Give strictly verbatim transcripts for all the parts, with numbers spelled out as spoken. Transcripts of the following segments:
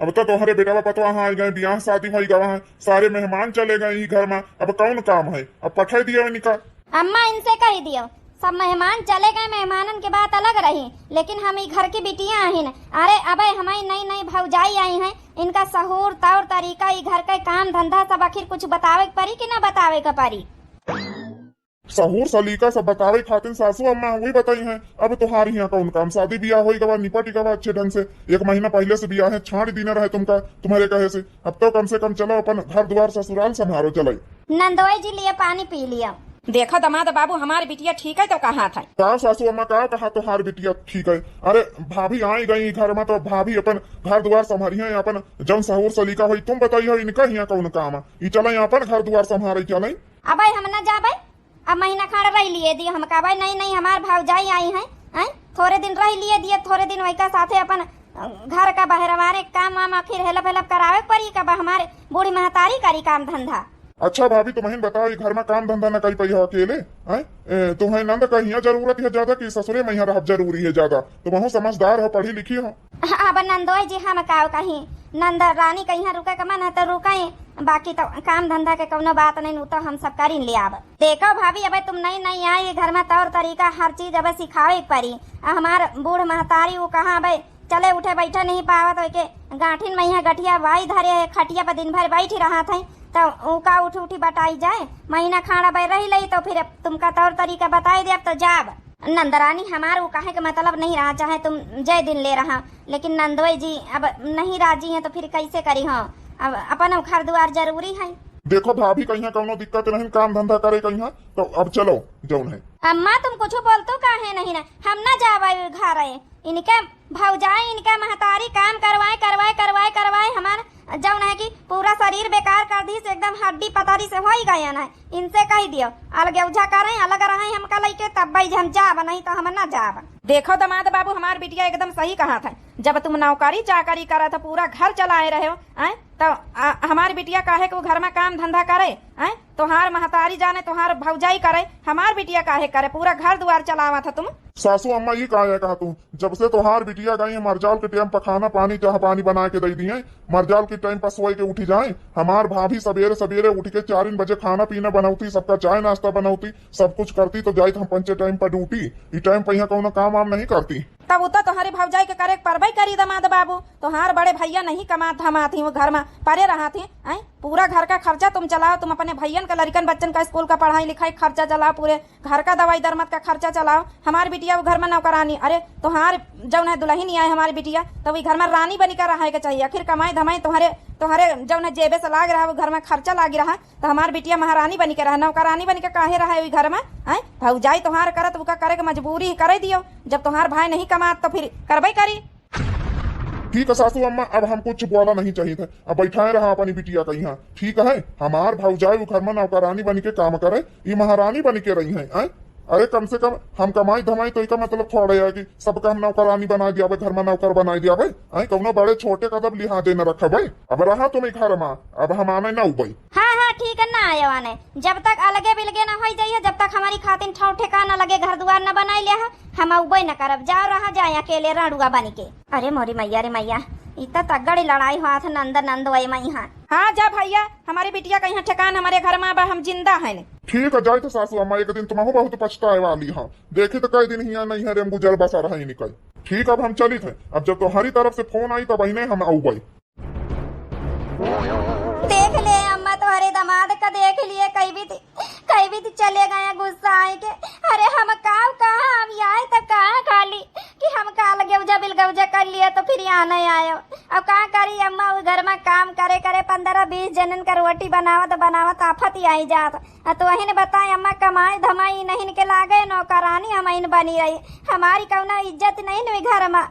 अब तो तोहरे बेटवा पतवा हाँ आई गए, बियाह शादी होई गवा है, सारे मेहमान चले गए ई घर में, अब कौन काम है, अब पठाई दियो इनका। अम्मा, इनसे कही दियो, सब मेहमान चले गए, मेहमानन के बात अलग रही, लेकिन हम ई घर की बिटिया आहिन। अरे अबे हमारी नई नई भौजाई आई हैं, इनका सहूर तौर तरीका, ई घर के काम धंधा सब आखिर कुछ बतावे के परी कि ना बतावे के परी? सहूर सलीका सब बतावे खातिर सासू अम्मा वही बताई हैं। अब तोहार यहाँ कौन काम, शादी बियाह होई गवा, निपट गवा अच्छे ढंग से, एक महीना पहले से बियाह है, छाड़ दीना रहे तुमका, तुम्हारे कहे से। अब तो कम से कम चलो अपन घर द्वार ससुराल संभारो चले। नंदोई जी, लिए पानी पी लिया। देखो दमाद बाबू, हमार बिटिया ठीक है तो कहा था। का सासू अम्मा, का कहा तोहार बिटिया ठीक है? अरे भाभी आई गई घर में तो भाभी अपन घर द्वार संभारी है, अपन जौन सहूर सलीका होई तुम बताई हो, इनका यहाँ कौन काम है? ई चले अपन घर द्वार संभारे चले। अबे हम ना जाबे, अब महीना खाड़ रह लिए दिए, हम कहबे नहीं नहीं, हमार भौजाई आई हैं, हैं, थोड़े दिन रह लिए दिए, थोड़े दिन वही का साथे अपन, अ, घर का बहरवारे काम वाम आखिर हेल्प हेल्प करावे के परी, कब हमारे बूढ़ी महतारी करी काम धंधा। अच्छा भाभी, तुमहिन बताओ, ई घर में काम धंधा न करी पाई हो अकेले, हैं? ए, तुम्हें नंद का हियाँ जरूरत है ज्यादा कि ससुरे में यहाँ रहब जरूरी है ज्यादा? तुमहू समझदार हो, पढ़ी लिखी हो। अब नंदोई जी हम काव कहीं, नंद रानी कहीं रुके के मन है तो रुके, बाकी तो काम धंधा के कौनो बात नहीं, उ तो हम सब करीन ले आब। देखो भाभी, अबे तुम नई नई आई घर में, तौर तरीका हर चीज अबे सिखावे के परी। आ हमार बूढ़ महतारी उ कहाँ अबे चले उठे बैठे नहीं पावत, ओके गांठिन में यहाँ गठिया बाई धरे है, खटिया पर दिन भर बैठी रहत है, तो उ का उठी उठी बटाई जाए? महीना खाड़ अबे रही लई तो फिर तुमका तौर तरीका बताई दे, अब तो जाब। नंदरानी, हमार वो कहे के मतलब नहीं रहा, चाहे तुम जय दिन ले रहा, लेकिन नंदोई जी अब नहीं राजी हैं तो फिर कैसे करी हो? अब अपन घर दुआर जरूरी है। देखो भाभी, कहीं कौनो दिक्कत नहीं, काम धंधा करे कहीं, तो अब चलो जौन है। अम्मा, तुम कुछ बोलतो काहे नहीं ना? हम ना जावे घर है, इनके भौजाई, इनके महतारी काम करवाए करवाए करवाए करवाए हमार जौन है कि पूरा शरीर बेकार कर दी से, एकदम हड्डी पतरी से होई गयन है। इनसे कही दियो, अलगे उझा करें, अलग रहें हमका लइके, तब भाई हम जाब, नहीं तो हम ना जाब। देखो दमाद बाबू, हमार बिटिया एकदम सही कहा था। जब तुम नौकरी चाकरी करा था, पूरा घर चलाए रहे हो, आए, तो आ, हमार बिटिया काहे के वो घर में काम धंधा करे, आए? तोहार महतारी जाने, तोहार भौजाई करे, हमार बिटिया काहे करे? पूरा घर दुआर चलावा था तुम। सासू अम्मा, ये का है कहा तू? जब से तोहार बिटिया गई है, मरजाल के टाइम पर खाना पानी, चाह पानी बना के दे दी है, मरजाल के टाइम पर सोए के उठी जाए। हमार भाभी सबेरे सबेरे उठ के चार बजे खाना पीना बनौती, सबका चाय नाश्ता बनौती, सब कुछ करती, तो जाइत हम पंचे टाइम पर ड्यूटी। ई टाइम पर यहाँ कौनो काम वाम नहीं करती। तब उ तो तोहरे भौजाई के करे के परबे करी दमाद बाबू। तोहार बड़े भैया नहीं कमात धमात ही, वो घर में परे रहत ही, आए? पूरा घर का खर्चा तुम चलाओ, तुम अपने भैयन का, लड़िकन बच्चन का स्कूल का पढ़ाई लिखाई खर्चा चलाओ, पूरे घर का दवाई दरमत का खर्चा चलाओ। हमार बिटिया वो घर में नौकरानी, अरे तोहार जौन है दुल्हन ही आए हमार बिटिया, तो वही घर में रानी बनी के रहे के चाहिए। आखिर कमाई धमाई तोहरे, तोहरे जौन है जेबे से लाग रहा, वो घर में खर्चा लागी रहा, तो हमार बिटिया महारानी बनी के रहे, नौकरानी बनी के काहे रहे वही घर में? आए? भौजाई तोहार करत, उका करे के मजबूरी है, करे दियो। जब तोहार भाई नहीं कमात तो फिर करबे करी। ठीक है सासू अम्मा, अब हम कुछ बोला नहीं चाहिए था, अब बैठाए रहा अपनी बिटिया का यहाँ, ठीक है? हमार भौजाई वो घर में नौकरानी बन के काम करे, ई महारानी बन के रही है, आए? अरे कम से कम हम कमाई धमाई तो इका मतलब थोड़े है कि सबका हम नौकरानी बना दिया, घर में नौकर बना दिया भाई, आए? कौनो बड़े छोटे का तब लिहाजे न रखे भाई। अब रहा तुम ई घर में, अब हम आने ना उबई। हाँ हाँ ठीक है, ना आयो आने, जब तक अलगे बिलगे ना होई जाइए, जब तक हमारी खातिन ठाव ठिकाना लगे, घर दुआर ना बनाई लिया है, हम उबई न करब। जाओ रहा जाए अकेले राड़ुआ बन के। अरे मोरी मैया रे मैया, इ त तगड़ी लड़ाई हुआ था नंद नंद वही मई हाँ। हाँ जा भैया, हमारी बिटिया का यहाँ ठिकान हमारे घर में बा, हम जिंदा हैं। ठीक है, जाए तो सासू अम्मा, एक दिन तुमहू बहुत पछताए वाली हाँ। देखी तो कई दिन हिया नहीं है रे, हम गुजर बसा रहे निकल। ठीक, अब हम चलित है, अब जब तोहरी तरफ से फोन आई तब अहिने हम आउबे। देख ले अम्मा, तोहरे दामाद का देख लिए, कई भी कई भी चले गए गुस्सा आए के। अरे हम का कहा, हम आए तो कहा खाली कि हम का लगे उजा बिल गौजा कर लिए तो फिर यहाँ नहीं आयो। अब का करी अम्मा, वो घर में काम करे करे पंद्रह बीस जनन का रोटी बनावत बनावत आफत ही आई जात। आ तो वही ने बताए अम्मा, कमाई धमाई नहीं के लागे, नौकरानी हम इन बनी रही, हमारी कौनो इज्जत नहीं नुई घर में।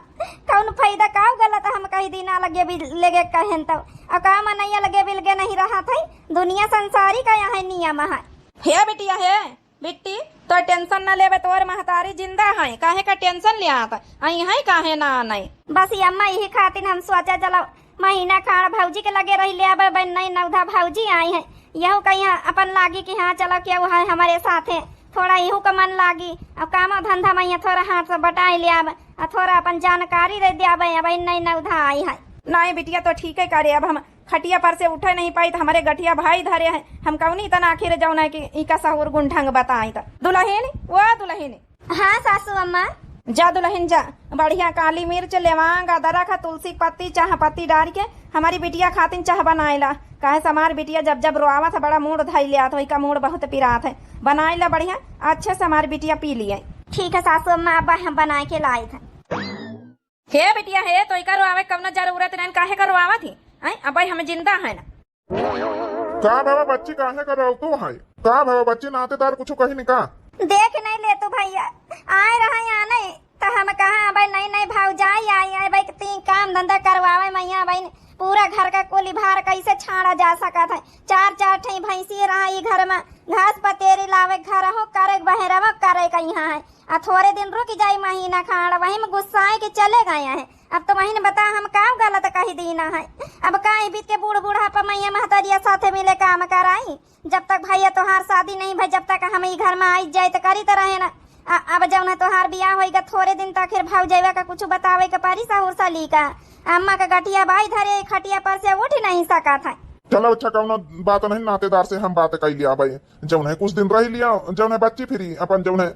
कौन फायदा, का गलत हम कही दीना लगे भी लेगे कहेन तो। अब का मनैया लगे बिलगे नहीं रहा था, दुनिया संसारी का यहाँ नियम है। हे बिटिया, हे बिट्टी, तो टेंशन न लेबे, तोर महतारी जिंदा है, काहे का टेंशन ले आत आई है, काहे ना आने। बस ये अम्मा, यही खातिर हम सोचा चलो महीना खाड़ भौजी के लगे रही ले, अब बन नहीं नौधा भौजी आई है, यहू कहीं अपन लागी कि हाँ चलो केहू है हमारे साथे, थोड़ा यहू का मन लागी। अब काम धंधा में यहाँ थोड़ा हाथ से बटाई ले अब, आ थोड़ा अपन जानकारी दे दे अब, अब नहीं नौधा आई है। नाहीं बिटिया, तो ठीके करे, अब हम खटिया पर से उठे नहीं पाई, तो हमरे गठिया भाई धरे हैं, हम कौनी तन आखिर जौन है कि इका सहूर गुण ढंग बताई। तो दुलहिन, ओ दुलहिन। हाँ सासू अम्मा। जा दुलहिन जा, बढ़िया काली मिर्च, लेवांग, अदरक, तुलसी के पत्ती, चाह पत्ती डारि के हमरी बिटिया खातिन चाह बनाइला। काहे से हमार बिटिया जब जब रोआवत है, बड़ा मूड़ धइ लियात, वही का मूड़ बहुत पिरात है। बनाइला बढ़िया, अच्छे से हमार बिटिया पी लिये। ठीक है सासू अम्मा, अब हम बनाए के लाइत है। हे बिटिया हे, तो इका रोआवे कवनो जरूरत नहीं, काहे का रोआवत ही? आय, अबे हम जिंदा है ना। का भवा बच्ची, काहे का रोवतू है? का भवा बच्ची, नातेदार कुछ कही नहीं का? देख नहीं ले तू भैया, आए रहा यहाँ नहीं, तो हम कहा अबे नहीं नहीं भौजाई आई है, भाई ती काम धंधा करवावे मैया, भाई पूरा घर का कुल भार कैसे छाड़ा जा सकत है? चार चार ठे भैंसी रहा ई घर में, घास पतेरी लावे, घर हो करे, बहरवा करे का यहाँ है। आ थोरे दिन रुकि जाई महीना खाड़, वही में गुस्साए के चले गए हैं। अब तो वही ने बता हम का गलत कही दीना है। अब का ई बीत के बूढ़ बूढ़ापा मैया महतरिया साथे मिले काम कराई। जब तक भैया तोहार शादी नहीं भई, जब तक हम ई घर में आई जाए तो करी तो रहे ना। आ, अब जौन है तोहार बियाह होइगा थोरे दिन तक, फिर भौजैवा का कुछ बतावे के परी सहूर सलीका। अम्मा का गठिया बाई धरे खटिया पर से उठ नहीं सकत है। चलो अच्छा, कौनो बात नहीं, नातेदार से हम बात कई लिया भाई। जौन है कुछ दिन रह लिया, जौन है बच्ची फिरी अपन जौन है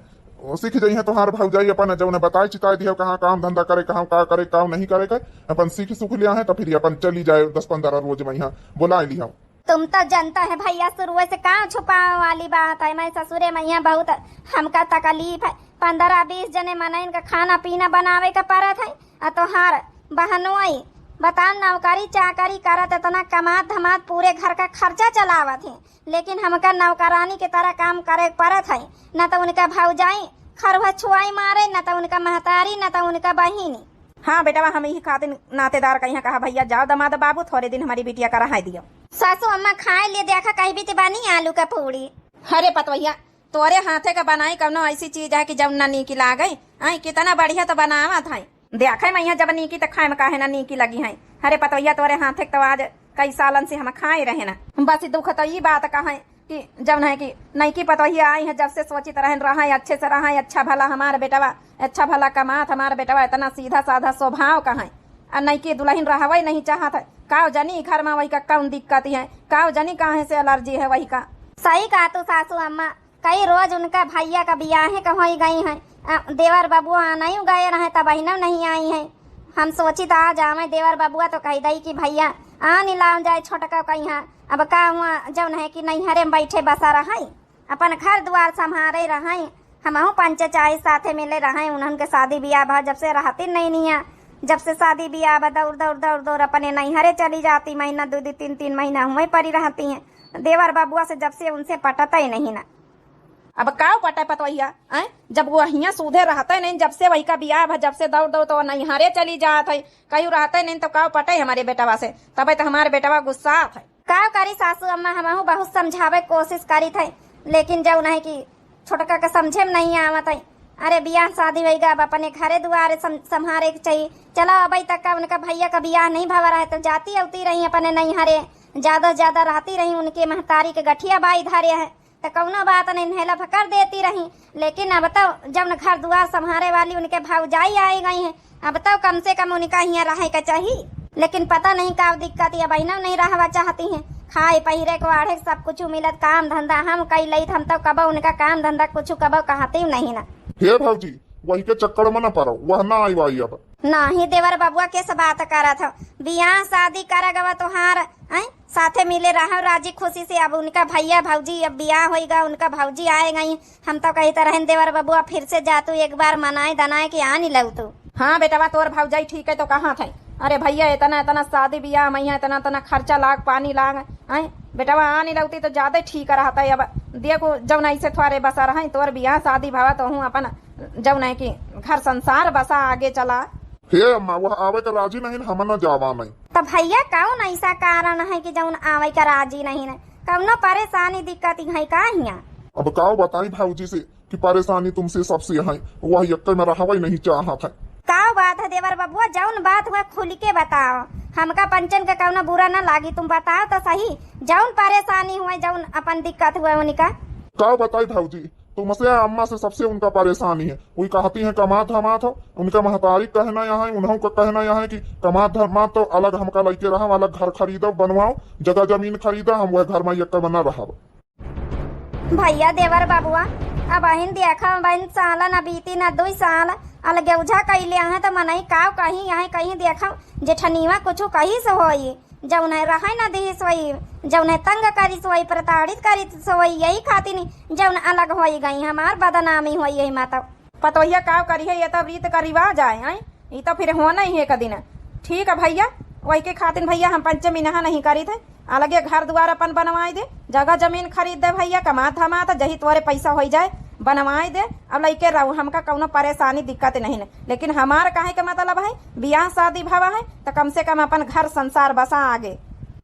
सीख जाई है तोहार भौजाई, अपन जौन है बताई चिताई दिया कहाँ काम धंधा करे, कहाँ का करे, काम नहीं करे के, अपन सीख सुख लिया है तो फिर अपन चली जाए दस पन्द्रह रोज में यहाँ बुला लिया। तुम तो जानता है भैया, शुरुए से काम छुपावे वाली बात है। मैं ससुरे में यहाँ बहुत हमका तकलीफ है, पन्द्रह बीस जने मनइन का खाना पीना बनावे का पड़त है। आ तोहार बहनोई बता, नौकरी चाकरी करत, इतना कमात धमात पूरे घर का खर्चा चलावत है, लेकिन हमका नौकरानी के तरह काम करे पड़त है। न तो उनका भौजाई खरुआ छुआई मारे, न तो उनका महतारी, न तो उनका बहिनी। हाँ बेटवा, हम यही खातिर नातेदार कहिया कहा भैया जाओ दमाद बाबू, थोरे दिन हमरी बिटिया का रहाई दियो। सासू अम्मा खाए लिए देखा कही भी बानी आलू का पूड़ी। अरे पतवैया, तोरे हाथे का बनाई कौनो ऐसी चीज है कि जौन ना नीकी लागे? आई कितना बढ़िया तो बनावत है। देखे मैया जब नीकी तो खाए में काहे ना नीकी लगी है। अरे पतवैया, तोरे हाथे के तो आज कई सालन से हम खाए रहे ना। बस दुख तो ई बात का है कि जौन है कि नईकी पतवहिया आई है, जब से सोचित रहन रहा है अच्छे से रहा है, अच्छा भला हमार बेटवा, अच्छा भला कमात हमार बेटवा, इतना सीधा साधा स्वभाव का है। आ नईकी दुलहिन रहवे नहीं चाहत है। काव जनी घर में वही का कौन दिक्कत है, काव जनी काहे से एलर्जी है वही का। सही कहा तू सासू अम्मा, कई रोज उनका भैया का बियाहे का होई गई है। अ, देवर बबुआ आना ही गए रहे, तब बहिनो नहीं आई है। हम सोचित आज आवे देवर बबुआ तो कही दई कि भैया आन लाओ जाए छोटका कहीं। अब का हुआ जौन है कि नैहरे में बैठे बसा रहे, अपन घर दुआर संभारे रहे, हमहू पंचे चाहे साथे मिले रहे। उन्हन के शादी बियाह भा जब से रहती नहीं निया, जब से शादी बियाह बा दौड़ दौड़ दौड़ दौड़ अपने नैहरे चली जाती, महीना दो दो तीन तीन महीना हुए पड़ी रहती हैं। देवर बबुआ से जब से उनसे पटता ही नहीं ना। अब काव पटे पतवहिया, आय? जब वो हियाँ सूधे रहते नहीं, जब से वही का बियाह भा, जब से दौड़ दौड़ तो नैहरे चली जात है, कहीं रहते नहीं तो काव पटे हमारे बेटवा से, तबे तो हमारे बेटवा गुस्सात है। काव करी सासू अम्मा, हमहू बहुत समझावे कोशिश करी थे, लेकिन जौन है कि छोटका के समझे में नहीं आवत है। अरे बियाह शादी होइगा, अब अपने घरे दुआरे सम-, संभारे के चाहिए। चलो अबे तक का उनका भैया का बियाह नहीं भवा रहे तो जाती अवती रही अपने नैहरे, ज्यादा से ज्यादा रहती रही, उनके महतारी के गठिया बाई धरे है। त कौनो बात नहीं, हेल्प कर देती रही, लेकिन अब तो जौन घर दुआर संभारे वाली उनके भौजाई आए गई हैं, अब तो कम से कम उनका हियाँ रहे के चाही। लेकिन पता नहीं का दिक्कत, ये बहिनो नहीं रहवा चाहती हैं। खाए पहिरे को आढ़े सब कुछ मिलत, काम धंधा हम कई लई, हम तो कबो उनका काम धंधा कुछ कबो कहती नहीं ना। हे भौजी, वही के चक्कर में न पड़ो, वह ना आई वाई अब। नाही देवर बबुआ, केस बात करत हो? बियाह शादी कर गवा तोहार, हैं? साथे मिले रहो राजी खुशी से। अब उनका भैया भौजी, अब बियाह होइगा, उनका भौजी आए गई। हम तो कहते रहन देवर बबुआ, फिर से जा तू एक बार मनाए दनाए के आनी लऊ तू। हाँ बेटवा, तोर भौजाई ठीक है तो कहाँ थे? अरे भैया, इतना इतना शादी बियाह में यहाँ इतना इतना खर्चा लाग, पानी लाग, हैं? बेटवा आनी लौती तो ज्यादा ठीक रहता है। अब देखो जौन ऐसे थोरे बसा रहे, तोर बियाह शादी भवा तो हूँ अपन जौन है कि घर संसार बसा आगे चला। हे अम्मा, वह आवे के राजी नहीं, हम न जावा नहीं। तो भैया, कौन ऐसा कारण है कि जौन आवे के राजी नहीं है? कौनो परेशानी दिक्कत है का हियाँ? अब काव बताई भौजी से कि परेशानी तुमसे सबसे है, वह यक्के में रहवे नहीं चाहत है। काव बात है देवर बबुआ, जौन बात हुआ खुल के बताओ, हमका पंचन के कौनो बुरा न लागी, तुम बताओ तो सही, जौन परेशानी हुए, जौन अपन दिक्कत हुए उनका। काव बताई भौजी, तुमसे, अम्मा से, सबसे उनका परेशानी है। वही कहती हैं, "कमात धमात हो।" उनका महतारी कहना यहाँ है, उन्हों का कहना यहाँ है कि कमात धमात तो अलग हमका लइके रहा, अलग घर खरीदो, बनवाओ, जगह जमीन खरीदा, हम वह घर में यक्का बना रहा। भैया देवर बबुआ, अबहिन देखा, अबहिन साल न बीती न दुई साल, अलगे उझा कइले हैं, तो मनई काव कहीं, यहाँ कहीं देखा, जेठनिया कुछ कही से होई, जौन है रहे न दिहिस होई, जौन है तंग करिस होई, प्रताड़ित करिस होई, यही खातिर जौन अलग होई गई, हमार बदनामी होई यही माता। पतोहिया काव करी है, ये तो रीत का रिवाज आए हैं, ये तो फिर होना ही है एक दिन। ठीक है भैया, वही के खातिर भैया हम पंचमी नहा नहीं करी थे, अलगे घर दुआर अपन बनवाई दे, जगह जमीन खरीद दे भैया, कमात धमात जही तोरे पैसा होई जाए, बनवाई दे, अब लइके रहू, हमका कौनो परेशानी दिक्कत नहीं न। लेकिन हमार कहे के मतलब है, बियाह शादी भवा है, तो कम से कम अपन घर संसार बसा आगे।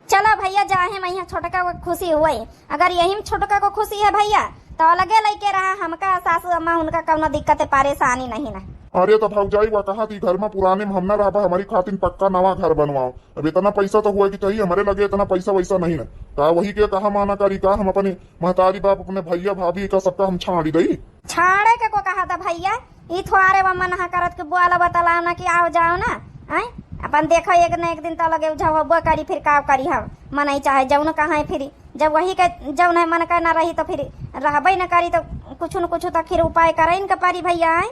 चलो भैया, जाहे मैया छोटका को खुशी हुए, अगर यही में छोटका को खुशी है भैया, तो अलगे लइके रहा, हमका सासू अम्मा उनका कौनो दिक्कत है, परेशानी नहीं न। अरे तो भौजाई, वह कहा थी, "घर में पुराने में हम ना रहबा, हमारी खातिर पक्का नवा घर बनवाओ।" अब इतना पैसा तो हुआ कि चाहिए, हमारे लगे इतना पैसा वैसा नहीं ना। का वही के कहा माना करी, का हम अपने महतारी बाप, अपने भैया भाभी का सबका हम छाड़ी दई? छाड़े के को कहा था भैया, ई थोड़े वो मन हा करत के बोला बतला ना कि आओ जाओ ना, आय? अपन देखो एक न एक दिन तो लगे उझा होबो करी, फिर का करी हम, मनई चाहे जौन कहाँ फिर जब वही के जौन है मन का ना रही तो फिर रहबे न करी, तो कुछ न कुछ तो आखिर उपाय करे इनके परी भैया, आय?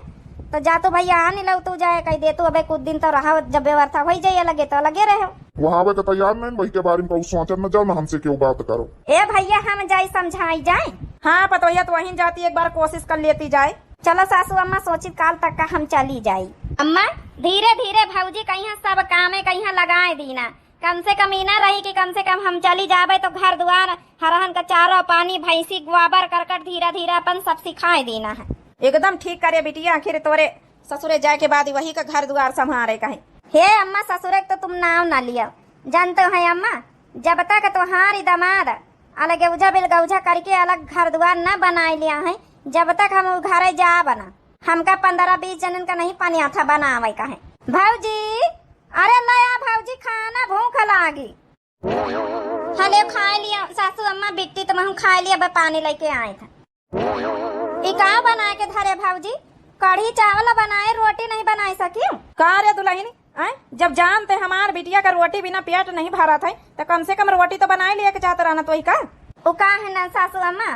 तो जा तू भैया, आनी लऊ तू जाए कह दे तू, अबे कुछ दिन तो रहा, जब व्यवस्था होई जाइए लगे तो लगे रहे। वहाँ आवे के तैयार नहीं, वही के बारे में कहूँ सोचत न जाओ, ना हमसे क्यों बात करो। ए भैया, हम जाई समझाई जाए। हाँ पतोहिया, तो वहीं जाती, एक बार कोशिश कर लेती जाए। चलो सासू अम्मा, सोची काल तक का हम चली जाई। अम्मा, धीरे धीरे भौजी कहिया सब कामे कहिया लगाए दीना, कम से कम ई ना रही कि कम से कम हम चली जाबे तो घर दुआर, हरहन का चारो पानी, भैंसी, गोबर, करकट धीरे धीरे अपन सब सिखाए दीना है। एकदम ठीक करे बिटिया, आखिर तोरे ससुरे जाए के बाद वही का घर दुआर संभारे का है। हे अम्मा, ससुरे के तो तुम नाव ना लियो, जानते हो अम्मा, जब तक तोहार ई दामाद अलगे उजा बिलगौजा करके अलग घर दुआर न बनाए लिया है, जब तक हम उ घरे जाब ना, हमका पन्द्रह बीस जनन का नहीं पनियाथा बनावे का है। भौजी, अरे ले आ भौजी, खाना भूख लागी। हले खाए लिया सासू अम्मा, बिट्टी तो महू खाए लिया, बे पानी लेके आए था। ई का बनाए के धरे भौजी? कढ़ी चावल बनाए, रोटी नहीं बनाए सकी? का रे दुलहिनी, आय, जब जानते हमार बिटिया का रोटी बिना पेट नहीं भरत है, तो कम से कम रोटी तो बनाए लिए के चाहत रहना तो ही का? उ का है ना सासू अम्मा,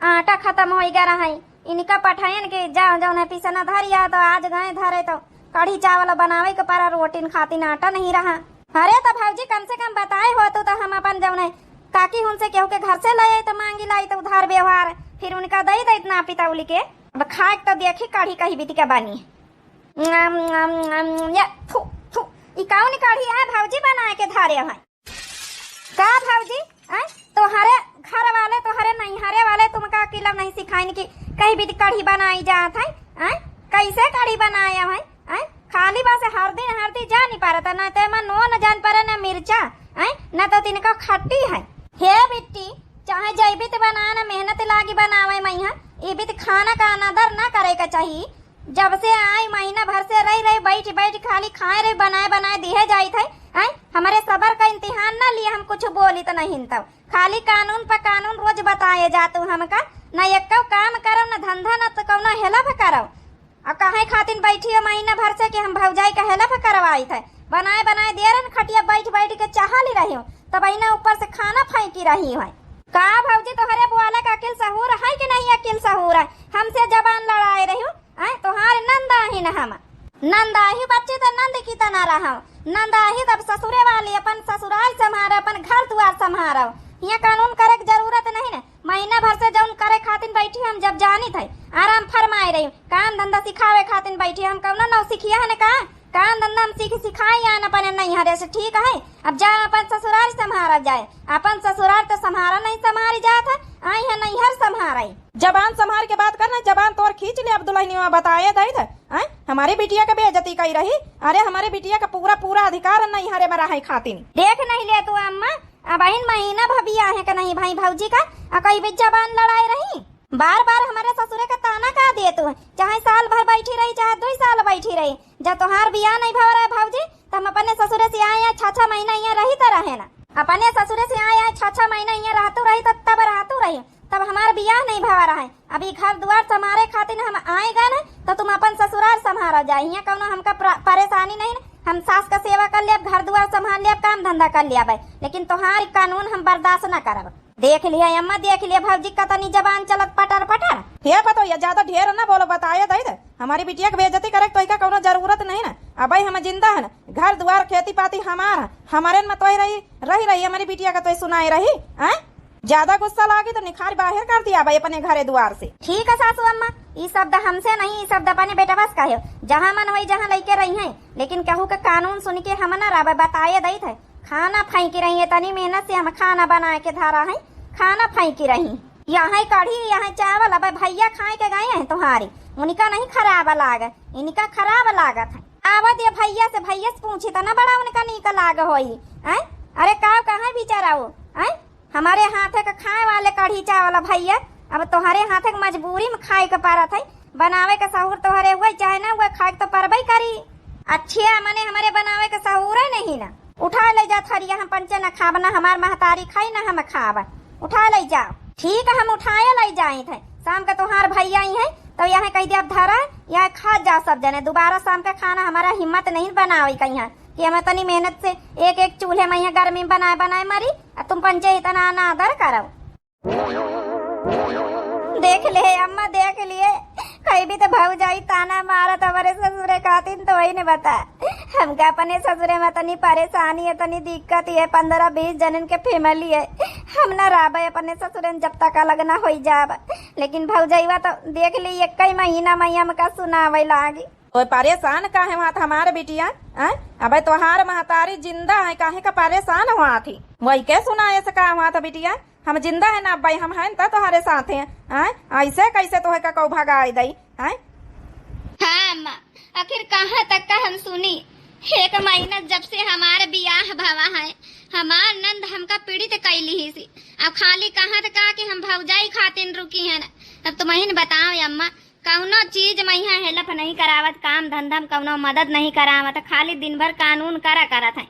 आटा खत्म होई गया रहा है, इनका पठायन के जा, जौन है पिसना धरिया, तो आज गए धरे तो कढ़ी चावल बनावे के परा, रोटिन खातिन आटा नहीं रहा। अरे तो भौजी, कम से कम बताए हो तू तो हम अपन जौन है काकी हुन से केहू के घर से ले आई तो मांगी लाई तो उधार व्यवहार, फिर उनका दई दई नापी तौली के। अब खाए के तो देखी कढ़ी कही बिटिया बनी। आम, आम, आम, या, थू, थू, ई कौन कढ़ी है भौजी बनाए के धरे है? का भौजी, आय, तोहरे घर वाले, तोहरे नैहरे वाले तुमका अकिल नहीं सिखाइन कि कहीं भी कढ़ी बनाई जात है, आय? कैसे कढ़ी बनाए है, आय? खाली बस हरदी, हरदी जानी पारत, ना ते में नून जान पारे, ना मिर्चा, आय? ना तो तिनका खट्टी है। हे बिट्टी, चाहे जैबित बना, ना मेहनत लागी बनावे मैहा, इबित खाना का अनादर ना करे का चाहिए। जब से आई, महीना भर से रही रही, बैठ बैठ खाली खाए रही, बनाए बनाए दिहे जाइत है। आय, हमरे सबर का इम्तिहान ना लिए, हम कुछ बोली तो नहीं तब खाली कानून पर कानून रोज बताए जातू हमका। न एक्को काम करब, न धंधा, न तो कौनो help करब। और काहे खातिर बैठी हो महीना भर से कि हम भौजाई का help करवाइत है? बनाए बनाए दे रहन खटिया, बैठ बैठ के चाह ली रही हूँ, तब इन्हें ऊपर से खाना फेंकी रही है। का भौजी, तोहरे बुआला का अकिल सहूर है कि नहीं? अकिल सहूर है, हमसे जबान लड़ाए रही हूँ। आय, तोहार नंद आही न हम। नंद आही बच्ची त नंद की तना रहव। नंद आही तब ससुरे वाली अपन ससुराल संभारे, अपन घर दुआर संभारव। हियाँ कानून करे के जरूरत नहीं न। महीना भर से जौन करे खातिर बैठी हम जब जानी थे, आराम फरमाए रही। काम धंधा सिखावे खातिर बैठी हम, कौनो नौसिखिया है न का? काम धंधा हम सीख सिखाई आन अपने नैहरे से, ठीक है? अब जा अपन ससुराल संभारा जाए। अपन ससुराल तो संभारा नहीं संभारी जात है, आई है नैहर संभारे। जबान संभार के बात करना, जबान तोर खींच ले, अब दुल्हनिया बताए दई थे। आय, हमारे बिटिया के बेइज्जती कई रही। अरे, हमारे बिटिया का पूरा, पूरा अधिकार नैहरे में रहे खातिन। देख नहीं ले तू अम्मा, अबहिन महीना भबिया है कि नहीं भाई भौजी का, आ कई भी जबान लड़ाए रही। बार बार हमारे ससुरे का ताना का दे तू, चाहे साल भर बैठी रही, चाहे दुई साल बैठी रही, जब तोहार बियाह नहीं भवा रहे भौजी, तो हम अपने ससुरे से आए हैं, छह छह महीना यहाँ रही तो रहे ना। अपने ससुरे से आए हैं, छह छह महीना यहाँ रहतू रही, तो तब रहतू रही, तब हमार बियाह नहीं भवा रहे। आ अभी घर दुआर संभारे खातिर हम आए गए ना, तो तुम अपन ससुराल संभारा जाए। हियाँ कौनो हमका प्र-, परेशानी नहीं ना। हम सास का सेवा कर लेब, घर दुआर संभाल लेब, काम धंधा कर लेब, लेकिन तोहार कानून हम बर्दाश्त ना करब। देख लिया अम्मा, देख लिया भौजी का तनी जबान चलत पटर पटर। हे पतोहिया, ज्यादा ढेर ना बोलो, बताए दई दे। हमारी बिटिया के बेइज्जती करे के तोहिका कौनो जरूरत नहीं ना। अबे हम जिंदा है ना, घर दुआर खेती पाती हमार है, हमारे में तोय रही, रही रही हमारी बिटिया का तोय सुनाए रही, हैं? ज्यादा गुस्सा लागी तो निखार बाहर कर दिया भाई अपने घरे दुआर से। ठीक है सासू अम्मा, ई शब्द हमसे नहीं, ई शब्द अपने बेटवा से कहे, जहाँ मन होई जहाँ लइके रही हैं, लेकिन कहू के कानून सुन के हम ना रहबे, बताए दई थे। खाना फेंकी रही है, तनी मेहनत से हम खाना बनाए के धरा है, खाना फेंकी रही। यहाँ कढ़ी, यहाँ चावल, अब भैया खाए के गए हैं तुम्हारी, उनका नहीं खराब लाग, इनका खराब लागत है। आवा दे भैया से, भैया से पूछी त ना बड़ा उनका नीक लाग होई। हैं? अरे का कहाँ बेचारा हो? हैं? हमारे हाथे के खाए वाले कढ़ी चावल भैया, अब तोहरे हाथे के मजबूरी में खाए के परत है। बनावे के सहूर तोहरे हुए चाहे ना हुए, खाए के तो परबे करी। अच्छे मने हमारे बनावे के सहूर है नहीं ना। उठा ले जा थरिया, हम पंचे न खाब, ना हमार महतारी खाई, ना हम खाब। उठा ले जाओ। ठीक है, हम उठाए ले जाइत है। शाम के तोहार भैया आई है, तो यहाँ कह दिया, "अब धरा, यहाँ खा जा सब जने। दोबारा शाम के खाना हमारा हिम्मत नहीं बनावे के यहाँ, कि हम इतनी मेहनत से एक एक चूल्हे में यहाँ गर्मी में बनाए बनाए मरी, और तुम पंचे इतना अनादर करो।" देख ले अम्मा, देख लिए, कहीं भी तो भौजाई ताना मारत हमारे ससुरे खातिन, तो वही ने बता। हमका अपने ससुरे में तनी परेशानी है, तनी दिक्कत है, पन्द्रह बीस जनन के family है। हम ना रहबे अपने ससुरे में जब तक अलग ना होई जाब। लेकिन भौजइवा तो देख ली, एक ही महीना में हमका सुनावे लागी। तो परेशान काहे हुआ था हमारे बिटिया? आय? अबे तोहार महतारी जिंदा है, काहे का परेशान हुआ थी? वही के सुनाए से का हुआ था बिटिया? हम जिंदा है ना अब्बा, हम हैं त तोहरे साथे। आय? ऐसे कैसे तोहे का कऊ भगाए दई? आय? हाँ अम्मा, आखिर कहाँ तक का हम सुनी? एक महीना जब से हमार बियाह भवा है, हमार नंद हमका पीड़ित कैली ही सी। अब खाली कहाँ तक का कि हम भौजाई खातिन रुकी हैं ना। अब तुम ही बताओ अम्मा, कौनो चीज में यहाँ help नहीं करावत, काम धंधा में कौनो मदद नहीं करावत, खाली दिन भर कानून करा करत है।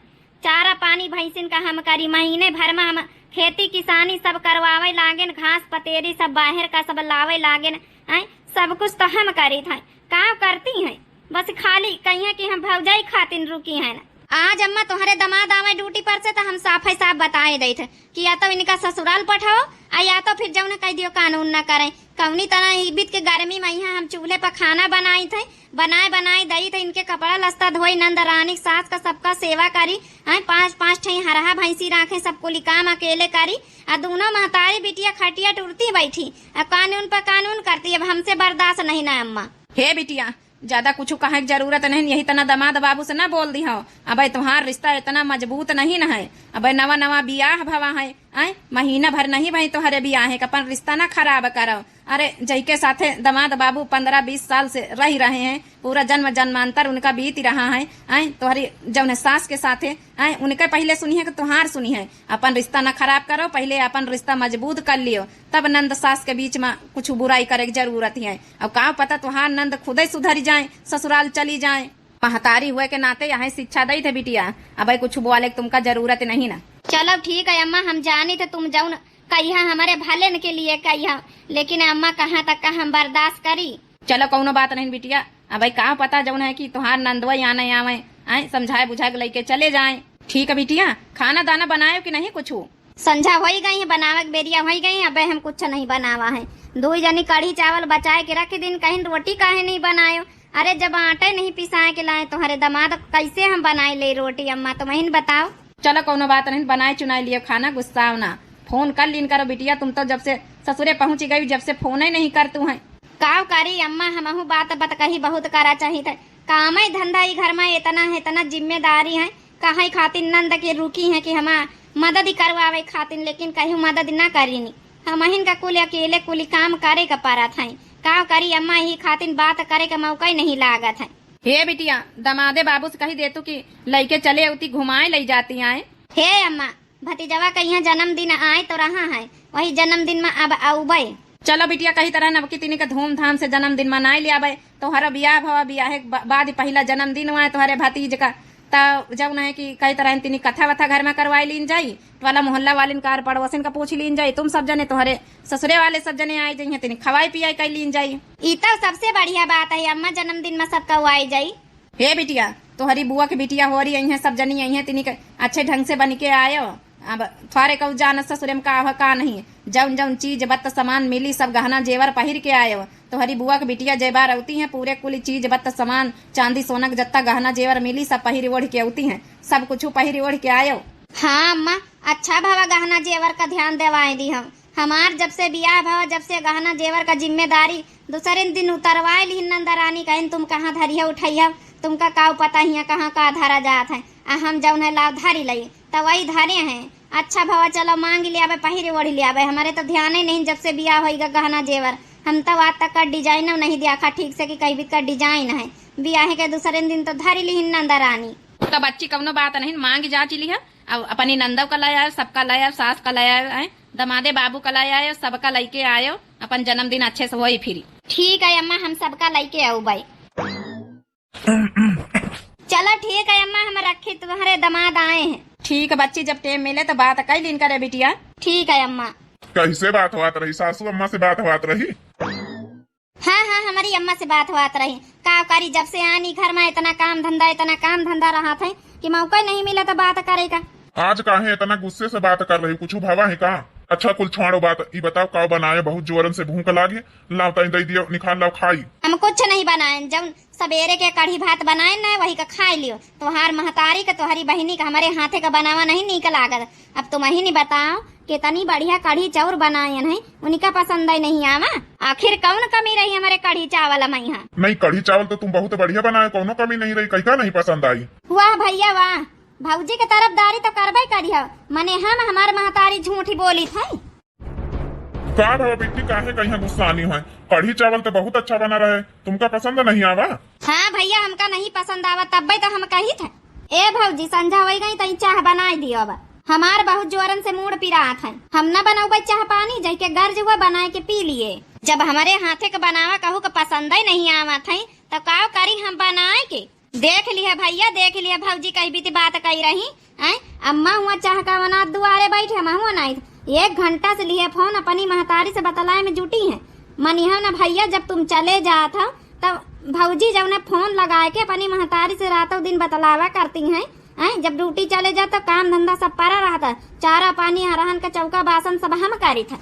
चारा पानी भैंसिन का हम करी, महीने भर में हम खेती किसानी सब करवावे लागेन, घास पतेरी सब बाहर का सब लावे लागेन, हैं, सब कुछ तो हम करी थे। का करती हैं? बस खाली कहिए कि हम भौजाई खातिन रुकी हैं। आज अम्मा तोहरे दमाद आवे duty पर से तो हम साफ ही साफ बताए देत है कि या तो इनका ससुराल पठाओ, आ या तो फिर जौन कह दियो कानून ना करें। कौनी तरह ई बीत के गर्मी में यहाँ हम चूल्हे पर खाना बनाई थे, बनाए बनाए दई थे, इनके कपड़ा लस्ता धोई, नंद रानी सास का सबका सेवा करी, हैं, पाँच पाँच ठे हरहा भैंसी राखे, सब कुली काम अकेले करी, आ दोनों महतारी बिटिया खटिया टुरती बैठी, आ कानून पर कानून करती। अब हमसे बर्दाश्त नहीं ना अम्मा। हे बिटिया, ज्यादा कुछ कहे के जरूरत नहीं, यही तना दमाद बाबू से ना बोल दी हो। अबे तुम्हार रिश्ता इतना मजबूत नहीं न है, अबे नवा नवा बियाह भवा है, आय, महीना भर नहीं भई तोहरे बियाहे का, अपन रिश्ता ना खराब करो। अरे, जइके साथे दमाद बाबू पन्द्रह बीस साल से रही रहे हैं, पूरा जन्म जन्मांतर उनका बीत रहा है, आय, तोहरी जौन सास के साथे, आय, उनके पहिले सुनी है कि तोहार सुनी है। अपन रिश्ता ना खराब करो, पहिले अपन रिश्ता मजबूत कर लियो, तब नंद सास के बीच में कुछ बुराई करे के जरूरत है। अब का पता तोहार नंद खुदे सुधरी जाए, ससुराल चली जाए। महतारी हुए के नाते यही शिक्षा दई थे बिटिया, अबे कुछ बोले के तुमका जरूरत नहीं ना। चलो ठीक है अम्मा, हम जानी थे तुम जौन कहिया हमारे भले न के लिए कहिया, लेकिन अम्मा कहाँ तक का हम बर्दाश्त करी। चलो कौनो बात नहीं बिटिया, अबे का पता जौन है कि तोहार नंदवा आने आवे, आए समझाए बुझाए के लेके चले जाए। ठीक है बिटिया, खाना दाना बनायो कि नहीं कुछ? संझा होई गई है, बनावे के बेरिया होई गई है, अबे हम कुछ नहीं बनावा है। दुई जनी कढ़ी चावल बचाए के रख दिन, कहीं रोटी काहे नहीं बनायो? अरे जब आटे नहीं पिसाए के लाए तोहरे दमाद, कैसे हम बनाए ले रोटी अम्मा, तुम ही बताओ। चलो कौनो बात नहीं, बनाए चुनाए लियो खाना, गुस्साओ ना। फोन कर लीन करो बिटिया, तुम तो जब से ससुरे पहुँच गई जब से फोन ही नहीं कर तू है। काव करी अम्मा, हमहू बात बतकही बहुत करा चाहित है। कामे धंधा ई घर में इतना है, इतना जिम्मेदारी है, कहे खातिर नंद के रुकी है कि हमार मदद करवावे खातिर, लेकिन कहीं मदद ना करीनी। हमहिन का कुल अकेले कुल काम करे का परत है। काव करी अम्मा, यही खातिर बात करे का मौका ही नहीं लागत है। हे बिटिया, दमादे बाबू से कही देतू कि लइके चले अउती, घुमाए लई जाती आए। हे अम्मा, भतीजवा का यहाँ जन्मदिन आए तो रहा है, वही जन्मदिन में अब आउबे। चलो बिटिया, कही तरह नवकी तिनी के धूमधाम से जन्मदिन मनाए ले आबे। तोहरा बियाह भवा, बियाह के बा-, बाद पहिला जन्मदिन हुआ है तोहरे भतीज का। त जउन है कि कई तरह तिनी कथा वथा घर में करवाई लीन जाई, टोला मोहल्ला वालिन कार पड़ोसिन का पूछ लीन जाई, तुम सब जने, तोहरे ससुरे वाले सब जने आए जइहें, तिनी खवाई पियाई कई लीन जाई। ई तो सबसे बढ़िया बात है अम्मा, जन्मदिन में सबका आए जाई। हे बिटिया, तोहरी बुआ के बिटिया होरी अइहें, सब जनी अइहें, तिनी के अच्छे ढंग से बन के आयो। अब थोरे कउ जानत ससुरे में का हो का नहीं, जउन जउन चीज बत्त सामान मिली सब गहना जेवर पहिर के आयो। तोहरी बुआ के बिटिया जय बार अउती हैं, पूरे कुल चीज बत्त सामान चांदी सोना के जत्ता गहना जेवर मिली सब पहिर ओढ़ के अउती हैं, सब कुछ पहिर ओढ़ के आयो। हाँ अम्मा, अच्छा भवा गहना जेवर का ध्यान देवाए दी हम। हमार जब से बियाह भवा, जब से गहना जेवर का जिम्मेदारी दूसरे दिन उतरवाए लिहिन नंदा रानी, कहिन तुम कहाँ धरिया उठैया, तुमका काउ पता हिया कहाँ का धरा जात है, आ हम जउन है लाव धरी लई, त वही धरे हैं। अच्छा भवा चलो मांग ले आवे, पहिरे ओढ़ ले आवे, हमरे तो ध्यान ही नहीं जब से बियाह होइगा गहना जेवर, हम तो आज तक का डिजाइन नहीं देखा ठीक से कि कहीं भी का डिजाइन है, बियाह के दूसरे दिन तो धरी लिहिन नंदा रानी। तो बच्ची कउनो बात नहीं, मांग जांच लिहा, अब अपनी नंदव का ले आयो, सबका ले आयो, सास का ले आयो, आए, दमादे बाबू का ले आयो, सबका लइके आयो, अपन जन्मदिन अच्छे से होई फिरी। ठीक है अम्मा, हम सबका लइके आउबे। चलो ठीक है अम्मा, हम रखी, तुम्हरे दमाद आए हैं। ठीक है बच्ची, जब टेम मिले तो बात कई लीन करे बिटिया। ठीक है अम्मा। कैसे बात होत रही, सासू अम्मा से बात होत रही? हाँ हाँ, हमरी अम्मा से बात होत रही। का करी, जब से आनी घर में इतना काम धंधा, इतना काम धंधा रहत है कि मौका नहीं मिला तो बात करे का। आज काहे इतना गुस्से से बात कर रही, कुछ भवा है का? अच्छा कुल छोड़ो बात, ई बताओ का बनाए, बहुत जोरन से भूख लागे, लाओ तनी दे दियो, निकाल लाओ खाई। हम कुछ नहीं बनाए, जउन सबेरे के कढ़ी भात बनाए न, वही का खाए लियो। तोहार महतारी का, तोहरी बहिनी का हमरे हाथे का बनावा नहीं नीक लागत। अब तुम ही नहीं बताओ, कितनी बढ़िया कढ़ी चाउर बनायन है, उनका पसंद ही नहीं आवा। आखिर कउन कमी रही हमरे कढ़ी चावल में यहाँ? नहीं, कढ़ी चावल तो तुम बहुत बढ़िया बनाए, कउनो कमी नहीं रही, कई का नहीं पसंद आई? वाह भैया वाह, भौजी के तरफदारी तो करबे करी हो, मने हम हमार महतारी झूठी बोली थे। का भवा बिट्टी, काहे कहिया गुस्सानी है? कढ़ी चावल तो बहुत अच्छा बना रहे, तुमका पसंद नहीं आवा? हाँ भैया, हमका नहीं पसंद आवा, तब्बे तो हम कही थे। ए भौजी, संझा होई गई, तई चाह बनाई दियो अब। हमार बहुत जोरन से मूड़ पिरात है, हम न बनौबे चाह पानी, जइके गर्ज हुआ बनाए के पी लिए। जब हमरे हाथे के बनावा कहू के पसंद ही नहीं आवत है, तो का करी हम बनाए के? देख लिया भैया, देख लिया भौजी, कई बीती बात कही रही। हैं? अम्मा हुआ चाह का बनात दुआरे बैठे, हम हुआ नाई। एक घंटा से लिए फोन अपनी महतारी से बतलाए में जुटी हैं। मनिहा न भैया, जब तुम चले जात हो, तब भौजी जब ने फोन लगाए के अपनी महतारी से रातों दिन बतलावा करती हैं। हैं? जब ड्यूटी चले जात तो काम धंधा सब परा रहता, चारा पानी, अरहन का चौका बासन सब हम करी था।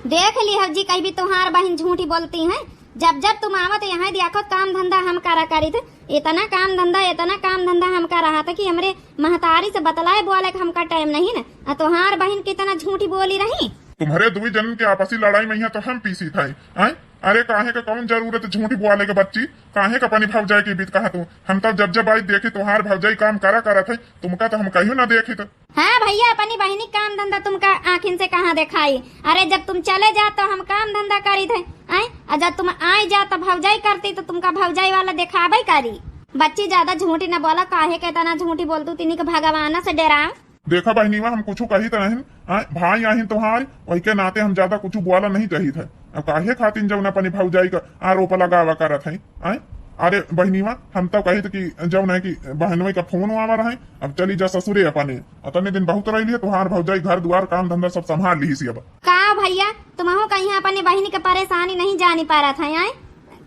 देख ली हौजी, कहीं भी तोहार बहिन झूठी बोलती हैं। जब जब तुम आवत यहाँ देखो काम धंधा हम करा करी थे, इतना काम धंधा, इतना काम धंधा हम करा रहा था कि हमरे महतारी से बतलाए बोले के हमका टाइम नहीं न। आ तोहार बहिन कितना झूठी बोली रही। तुम्हरे दुई जन के आपसी लड़ाई में यहाँ तो हम पीसी थे, आय? अरे काहे का कौन जरूरत झूठी बोले के बच्ची, काहे का अपनी भौजाई के बीत कहा तू? हम तो जब जब आई देखी तोहार भौजाई काम करा करत है, तुमका तो हम कहियो ना देखी तो। हाँ भैया, अपनी बहिनी काम धंधा तुमका आँखिन से कहाँ देखाई? अरे जब तुम चले जा तो हम काम धंधा करी थे, आय? और जब तुम आए जा तो भौजाई करती तो तुमका भौजाई वाला देखाबे करी। बच्ची ज्यादा झूठी न बोला, काहे के इतना झूठी बोलतू, तिनी के भगवान से डराओ। देखा बहिनीवा, हम कुछ कही तो नहीं, आय? भाई आहिन तोहार, वही के नाते हम ज्यादा कुछ बोला नहीं चाहिए थे। अब काहे खातिन जौन अपनी भौजाई का आरोप लगावा करत है, आय? अरे बहिनीवा, हम तो कहित कि जौन है कि बहनवे का फोन आवा रहे, अब चली जा ससुरे अपने। अतने दिन बहुत रह लिए, तोहार भौजाई घर दुआर काम धंधा सब संभाल ली सी अब। का भैया, तुमहू कहीं अपनी बहिनी के परेशानी नहीं जानी पारत है, आय?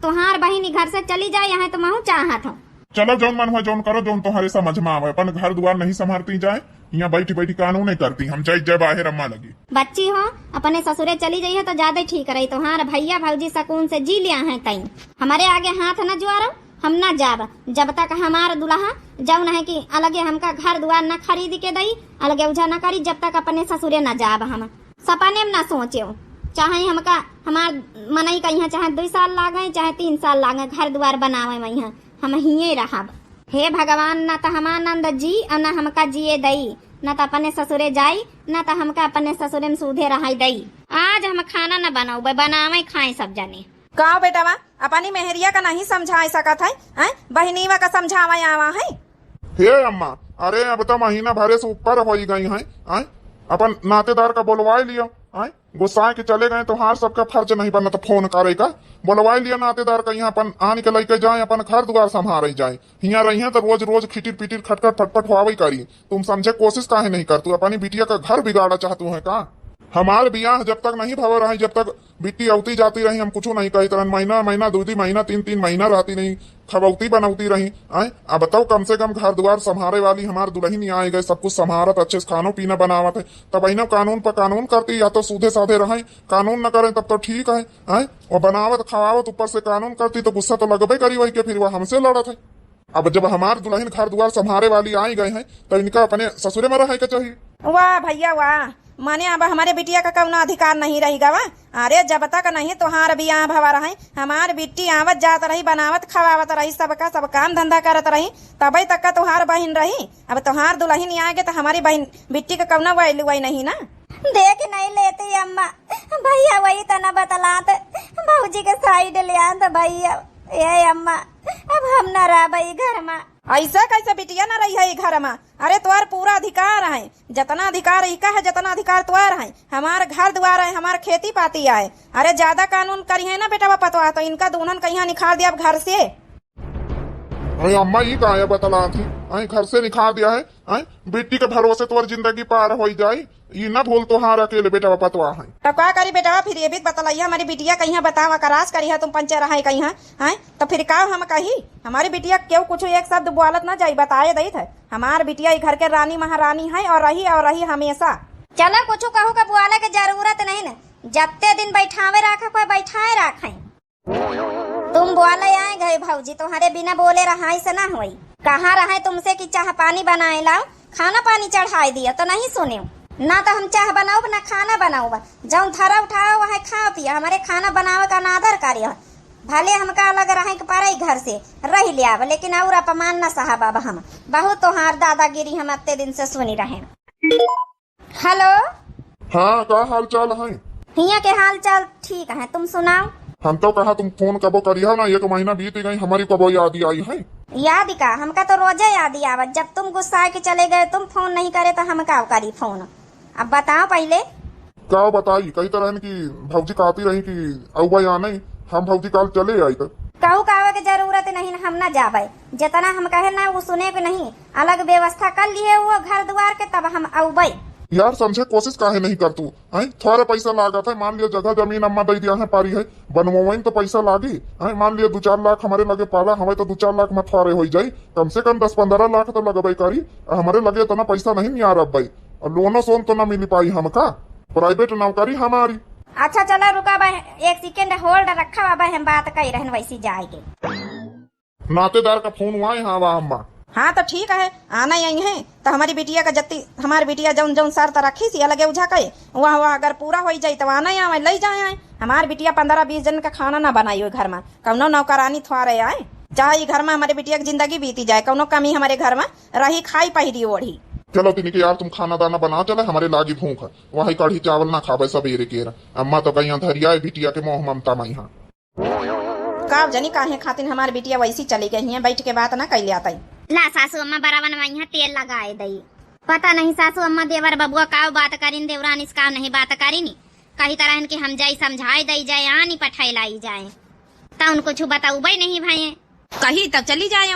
तोहार बहिनी घर से चली जाए, यहाँ तुमहू चाहत हो। चलो जौन मन हुआ जौन करो, जौन तोहरे समझ में आवे, अपन घर दुआर नहीं संभालती जाए, यहाँ बैठी बैठी कानून नहीं करती, हम जाई जब आहे रम्मा लगी। बच्ची हो, अपने ससुरे चली जाइए तो ज्यादा ठीक रही, तोहार भैया भौजी सकून से जी लिया है तई। हमारे आगे हाथ न जुआरो, हम ना जाब, जब तक हमार दुल्हा जौन है कि अलगे हमका घर दुआर न खरीद के दई, अलगे उजा न करी, जब तक अपने ससुरे न जाब हम। सपने में ना सोचेउ, चाहे हमका हमार मनई का यहाँ चाहे दुई साल लागे, चाहे तीन साल लागे, घर दुआर बनावे में यहाँ हम हिये रहब। हे भगवान, ना त हमार नंद जी और ना हमका जिए दई, ना त अपने ससुरे जाई, ना त हमका अपने ससुरे में सूधे रहाई दई। आज हम खाना न बनौबे, बनावे खाए सब जने। का बेटवा, अपनी मेहरिया का नहीं समझाए सकत है, हैं? बहिनीवा का समझावे आवा है। हे अम्मा, अरे अब तो महीना भरे से ऊपर होई गई है, हैं? अपन नातेदार का बोलवाए लियो, आय, गुस्सा के चले गए, तोहार सबका फर्ज नहीं बनत फोन करे का। बोलवाई लिया नातेदार का, यहाँ अपन आन के लइके जाए, अपन घर दुआर संभारे जाए। हियाँ रहिए तो रोज रोज खिटिर पिटिर खटखट फटफट हुआवे करी। तुम समझे कोशिश काहे नहीं करतू? अपनी बिटिया का घर बिगाड़ा चाहतू है का? हमार बियाह जब तक नहीं भवा रही, जब तक बिट्टी औती जाती रही, हम कुछू नहीं कहत रहन। महीना महीना, दू दू महीना, तीन तीन महीना रहती रही, खबौती बनौती रही। आय, अब बताओ, कम से कम घर दुआर संभारे वाली हमार दुलहिन यहाँ आए गए, सब कुछ संभारत, अच्छे से खानो पीना बनावत है। तब इन्हें कानून पर कानून करती, या तो सूधे साधे रहे, कानून न करें तब तो ठीक है। आय, वो बनावत खवावत ऊपर से कानून करती तो गुस्सा तो लगबे करी वही के, फिर वो हमसे लड़त है। अब जब हमार दुलहिन घर दुआर संभारे वाली आई गए हैं, तो इनका अपने ससुरे में रहे के चाहिए। वाह भैया वाह, माने अब हमरे बिटिया का कउनो अधिकार नहीं रही गवा। अरे जब तक नहीं तोहार बियाह भवा रहे, हमार बिट्टी आवत जात रही, बनावत खवावत रही, सबका सब काम धंधा करत रही, तबे तक का तोहार बहिन रही। अब तोहार दुलहिन आ गए तो हमारी बहिन बिट्टी का कउनो value नहीं ना। देख नहीं लेती अम्मा, भैया वही तना बतलात, भौजी के side ले आत भैया। ए अम्मा, अब हम न रहबे ई घर में। ऐसे कैसे बिटिया न रही है ई घर में? अरे तोर पूरा अधिकार है, जतना अधिकार इका है, जतना अधिकार तोर है। हमार घर दुआर है, हमार खेती पाती आए। अरे ज्यादा कानून करी है ना बेटवा पतवा, तो इनका दूनन कहिया निखार दिया घर से। अरे अम्मा, ई काहे बतलात ही? अरे घर से निखार दिया है? अरे बिट्टी के भरोसे तोर जिंदगी पार होई जाई। ई ना भूल तोहार अकेले बेटवा पतवा है। तो का करी बेटवा, फिर ये भी बतलाइया, हमारी बिटिया कहिया बतावा, करास करी है तुम पंचे रहे कहिया, हैं? तो फिर का हम कही? हमारी बिटिया केहू कुछ एक शब्द बोलत ना जाई, बताए देत है। हमार बिटिया ई घर के रानी महारानी है और रही, और रही हमेशा। चलो कुछ कहू का बोले के जरूरत नहीं न, जत्ते दिन बैठावे रखे कोई बैठाए रखे। तुम बोले आए गए भौजी, तुम्हारे बिना बोले रहाई से ना होई। कहाँ रहे तुमसे कि चाह पानी बनाए लाओ, खाना पानी चढ़ाए दिया, तो नहीं सुने। ना तो हम चाह बनाउब, ना खाना बनाउब, जौन धरा उठाओ वह खाओ पिया, हमारे खाना बनावे का अनादर करियो। भले हमका अलग रहे के पड़े घर से, रह ले अब, लेकिन और अपमान न सहब अब हम। बहुत तोहार दादागिरी हम अत्ते दिन से सुनी रहे। हेलो। हाँ, का हाल चाल है? हियाँ के हाल चाल ठीक है, तुम सुनाओ। हम तो कहा तुम फोन कबो करिया ना, एक महीना बीत गई, हमारी कबो याद ही आई है। याद का? हमका तो रोजे याद ही आवत, जब तुम गुस्सा के चले गए, तुम फोन नहीं करे तो हम का करी फोन? अब बताओ पहले। का बताई, कही तो रहन कि भौजी कहती रही कि अउबा या नहीं, हम भौजी काल चले आई तो। कहू का आवे के जरूरत नहीं, हम ना जाबे, जितना हम कहे ना वो सुने के नहीं। अलग व्यवस्था कर लिए वो घर दुआर के, तब हम अउबे। यार, समझे कोशिश काहे नहीं कर तू? हैं, थोड़े पैसा लागत है, मान लिया जगह जमीन अम्मा दे दिया है, पारी है, बनवाइन तो पैसा लागी। हैं, मान लिया दो चार लाख हमारे लगे पाला हमें, तो दो चार लाख में थोड़े हो जाई, कम से कम दस पन्द्रह लाख तो लगबे करी। हमारे लगे इतना पैसा नहीं यार अब भाई, और लोनो सोन तो ना मिल पाई हमका, प्राइवेट नौकरी हमारी। अच्छा चलो रुका भाई, एक सेकंड होल्ड रखा, अब हम बात कर रहन वैसी जाएगी। नातेदार का फोन हुआ है। हाँ, वाह अम्मा। हाँ, तो ठीक है, आना ही आई है, तो हमारी बिटिया का जत्ती, हमारी बिटिया जौन जौन शर्त रखी सी अलगे उझा के, वह, वह अगर पूरा हो जाई, तो आना ही आवे, ले जाए आए। हमार बिटिया पन्द्रह बीस जन का खाना ना बनाई ओई घर में, कौनो नौकरानी थ्वारे आए, चाहे ई घर में हमारे बिटिया की जिंदगी बीती जाए, कौनो कमी हमारे घर में रही, खाई पहिरी ओढ़ी। चलो तिनके यार, तुम खाना दाना बना, चले हमारे लागी भूख है, वही कढ़ी चावल ना खाबे सबेरे के। अम्मा तो कहीं धरिया है बिटिया के मोह ममता में यहाँ। का जनी काहे खातिर हमार बिटिया वैसी चली गई है, बैठ के बात ना कैले आतई। ला सासू अम्मा बरावन वहीं तेल लगाए दई। पता नहीं सासू अम्मा देवर बबुआ काव बात करिन, देवरान इस काव नहीं बात करिन। कही तरहन कि हम जाई समझाए दई जाए, आनी पठाई लाई जाए। त उन कुछ बतउबे नहीं भये। कही तब चली जाए,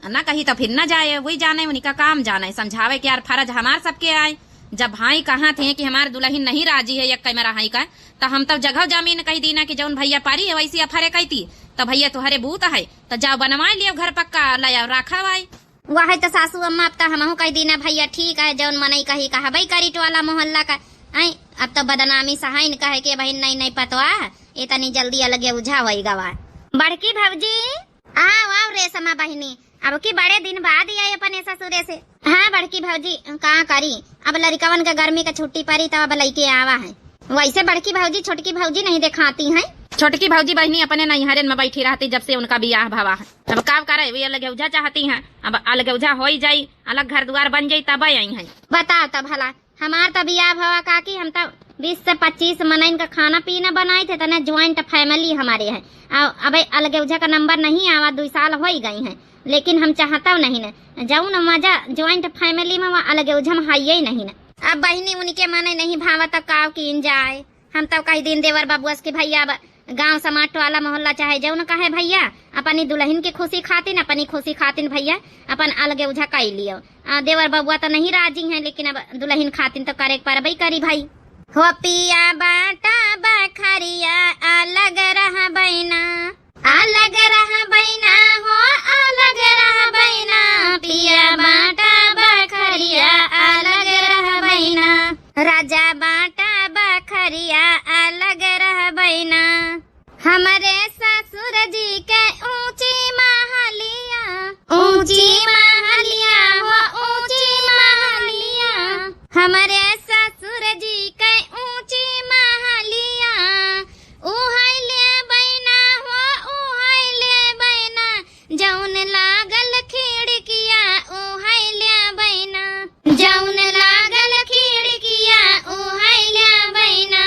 ना कही तो फिर ना जाए, वही जाने, उनका काम जाने, समझावे के यार फर्ज हमार सबके आए। जब भाई कहा थे कि हमार दुलहिन नहीं राजी है एक कैमरा हाई का, तो हम तब जगह जमीन कही दीना कि जौन भैया पारी है वैसी अफरे कहती, तो भैया तुहरे बूत है, तो जाओ बनवाए लियो घर पक्का, ले आओ राखा भाई। वह तो सासू अम्मा, अब तो हमहू कह दीना भैया ठीक है, जौन मनई कही कहबे करी टोला मोहल्ला का। आई अब तो बदनामी सहाइन कहे के बहिन नहीं नहीं पतवा, इतनी जल्दी अलगे उझा होई गवा। बड़की भौजी। आओ, आओ रेशमा बहिनी, अब की बड़े दिन बाद ही आई अपने ससुरे से। हाँ बड़की भौजी, का करी, अब लड़िकवन के गर्मी के छुट्टी पड़ी तब अब लइके आवा है। वैसे बड़की भौजी छोटकी भौजी नहीं देखाती हैं। छोटकी भौजी बहिनी अपने नैहरन में बैठी रहती जब से उनका बियाह भवा है। अब का करे, वे अलगे उझा चाहती हैं, अब अलगे उझा हो ही जाई, अलग घर दुआर बन जाई तब आई हैं। बताओ तब भला, हमार तो बियाह भवा काकी, हम तो बीस से पच्चीस मनइन का खाना पीना बनाए थे, तने joint family हमारे है। आ, अबे अलगे उझा का नंबर नहीं आवा, दुई साल हो ही गई हैं, लेकिन हम चाहता नहीं न, जाऊ न मजा joint family में, वहाँ अलगे उझा में हाइये ही नहीं न। अब बहिनी उनके मने नहीं भावत, तब काव कीन जाए। हम तब कहि दिन देवर बबुअस कि भइया, अब गाँव समाज टोला मोहल्ला चाहे जउन कहे भइया, अपनी दुलहिन की खुशी खातिन, अपनी खुशी खातिन भइया, अपन अलगे उझा कइ लियो। आ, देवर बबुआ तो नहीं राजी हैं, लेकिन अब दुलहिन खातिन तो करे के परबई करी भाई। हो पिया बाटा बखरिया अलग रहबइ ना, अलग रहबइ ना हो, अलग रहबइ ना, पिया बाटा बखरिया अलग रहबइ ना, राजा बाटा बखरिया अलग रहबइ ना। हमरे ससुर जी के ऊँची महलिया, ऊँची महलिया हो, ऊँची महलिया, हमरे ससुर जी के ऊँची महलिया, उहइ लेबइ ना हो, उहइ लेबइ ना, जउन लागल खिड़किया, उहइ लेबइ ना, जउन लागल खिड़किया, उहइ लेबइ ना,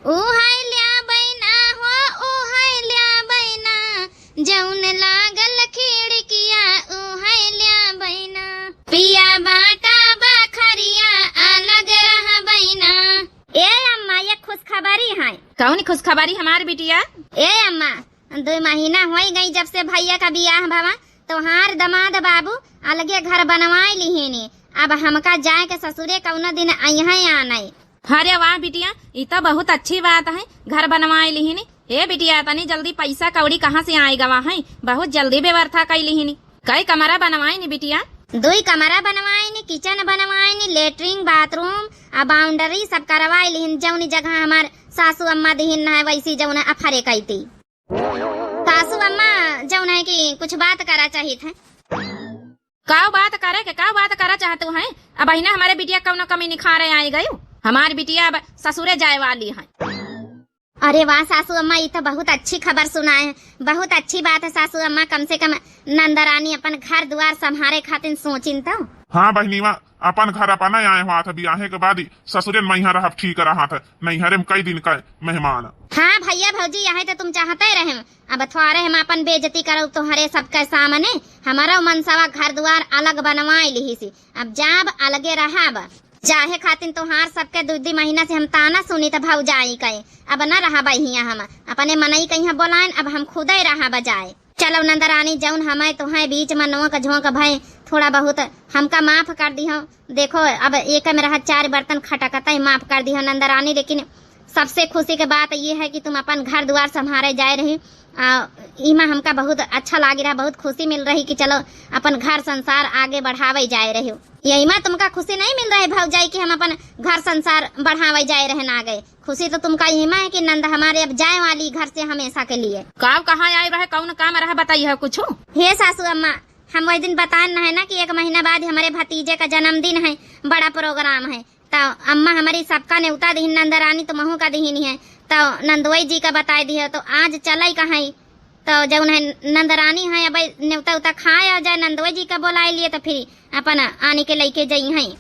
उहइ लेबइ ना हो, उहइ लेबइ ना, जउन लागल खिड़किया, उहइ लेबइ ना, पिया बाटा बखरिया अलग रहबइ ना। ए अम्मा, ये खुशखबरी है। कउन खुशखबरी हमार बिटिया? ए अम्मा, दुइ महीना होइ गइ जब से भइया का बियाह भवा, तोहार दमाद बाबू अलगे घर बनवाइ लिहिनी। अब हमका जाए के ससुरे कउनो दिन अइहैं आनइ। अरे वाह बिटिया, ई तो बहुत अच्छी बात है, घर बनवाइ लिहिनी। ए बिटिया, इतनी जल्दी पइसा कउड़ी कहाँ से आइ गवा है? बहुत जल्दी व्यवस्था कइ लिहिनी। कई कमरा बनवाइनी बिटिया? दुइ कमरा बनवाइनी, kitchen बनवाइनी, latrine, bathroom, आ boundary सब करवाइ लिहिन। जउनी जगह हमार सासू अम्मा दिहिन है, वइसी जउन अफरे कइती। सासू अम्मा, जउन है कि कुछ बात करा चाहित है। काव बात करे के, काव बात करा चाहतू है? अबहिना हमरे बिटिया कउनो कमी निखारे आइ गयू। हमार बिटिया अब ससुरे जाए वाली है। अरे वाह सासू अम्मा, ई तो बहुत अच्छी खबर सुनाए है, बहुत अच्छी बात है सासू अम्मा। कम से कम नंदरानी अपन घर दुआर सम्हारे खातिन सोचिन तो। हाँ बहिनीवा, अपन घर अपना आए हुआ था, बियाहे के बाद ही ससुरे में यहाँ रहब ठीक रहा था, नैहरे में कई दिन का मेहमान। हाँ भइया भउजी, यही तो तुम चाहते रहे। अब थोड़े हम अपन बेइज्जती करब तोहरे सबके सामने। हमारो मनसवा घर दुआर अलग बनवाइ लिहिसी, अब जाब अलगे रहब। जाहे खातिन तोहार सबके दुइ दुइ महीना से हम ताना सुनित भउजाई कइ, अब न रहब हियाँ हम। अपने मनई कइहाँ बोलाइन, अब हम खुदे रहब जाए। चलो नंदरानी, जउन हमइ तोहइ बीच में नोक झोंक भए, थोड़ा बहुत हमका माफ कर दिहो। देखो, अब एक में रहत चार बर्तन खटकतइ, माफ कर दिहो नंदरानी, लेकिन सबसे खुशी के बात ये है कि तुम अपन घर दुआर सम्हारे जाए रही। आ, इमा हमका बहुत अच्छा लागि रहा, बहुत खुशी मिल रही कि चलो अपन घर संसार आगे बढ़ावे जाए रही। यही मा तुमका खुशी नहीं मिल रही भउजाई कि हम अपन घर संसार बढ़ावे जाए रहे ना गए? खुशी तो तुमका यही मा है कि नंद हमारे अब जाए वाली घर से हमेशा के लिए। काव कहाँ आए रहे, कउन काम रहा, बताइए कुछ। हे सासू अम्मा, हम वही दिन बताएन न है ना कि एक महीना बाद हमरे भतीजे का जन्मदिन है, बड़ा program है। त अम्मा हमरी सबका नेवता दिहिन, नंदरानी तुमहू का दिहिन है। त नंदोई जी का बताइ दिहो, त आज चलइ कहइ। त जउन है नंदरानी है, अब नेवता उता खाए आ जाए, नंदोई जी का बोलाइ लिए, त फिर अपन आनी के लइके जइहैं।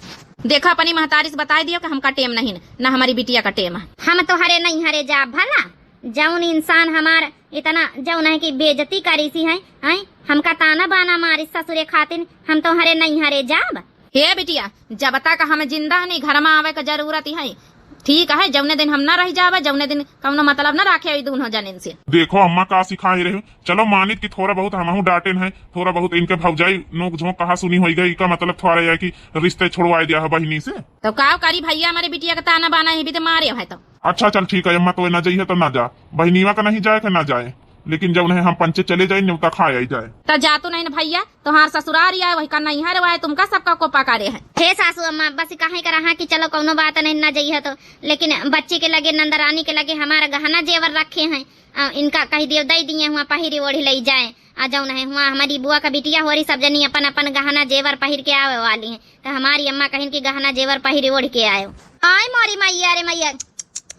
देखा, अपनी महतारी से बताइ दिहो कि हमका टेम नहीं, न हमरी बिटिया का टेम है। हम तोहरे नैहरे जाब भला? जउन इंसान हमार इतना जउन है कि बेइज्जती करीसी है, हैं? हमका ताना बाना मारी ससुरे खातिन, हम तोहरे नैहरे जाब? हे बिटिया, जब तक हम जिंदा हनी, घर मा आवे क जरूरत है। ठीक है, जउने दिन हम न रहि जाबे, जउने दिन कउनो मतलब न राखे ई दूनो जनिन से। देखो अम्मा का सिखाए रहे, चलो मानित कि थोड़ा बहुत हमहू डांटेन है, थोड़ा बहुत इनके भउजाई नोक झोंक कहा सुनी होइ गई, इका मतलब थोड़ा यह कि रिश्ते छोड़वाए दिया है बहिनी से। तो काव करी भइया, हमरे बिटिया के ताना बाना ही भी तो मारे है तो। अच्छा चल ठीक है अम्मा, तो ना जाइए तो ना जा, बहिनीवा का नहीं जाए के ना जाए, लेकिन जउन है हम पंचे चले जाए, नेवता खाए आई जाए। तो जा तू नहीं न भइया, तोहार ससुरारी आए, वही का नैहर आए, तुमका सबका कोपा करे है। हे सासू अम्मा, बस कहे कर रहा कि चलो कउनो बात नहीं, ना जाइए तो, लेकिन बच्ची के लगे, नंदरानी के लगे हमारा गहना जेवर रखे हैं, आ, इनका कहि दियो दइ दिए हुआ पहिरी ओढ़ी लइ जाए। आ जउन है हुआ हमरी बुआ का बिटिया होरी, सब जनी अपन अपन गहना जेवर पहिर के आवे वाली हैं। त हमारी अम्मा कहिन कि गहना जेवर पहिर ओढ़ के आयो। आय मोरी मइया रे मइया,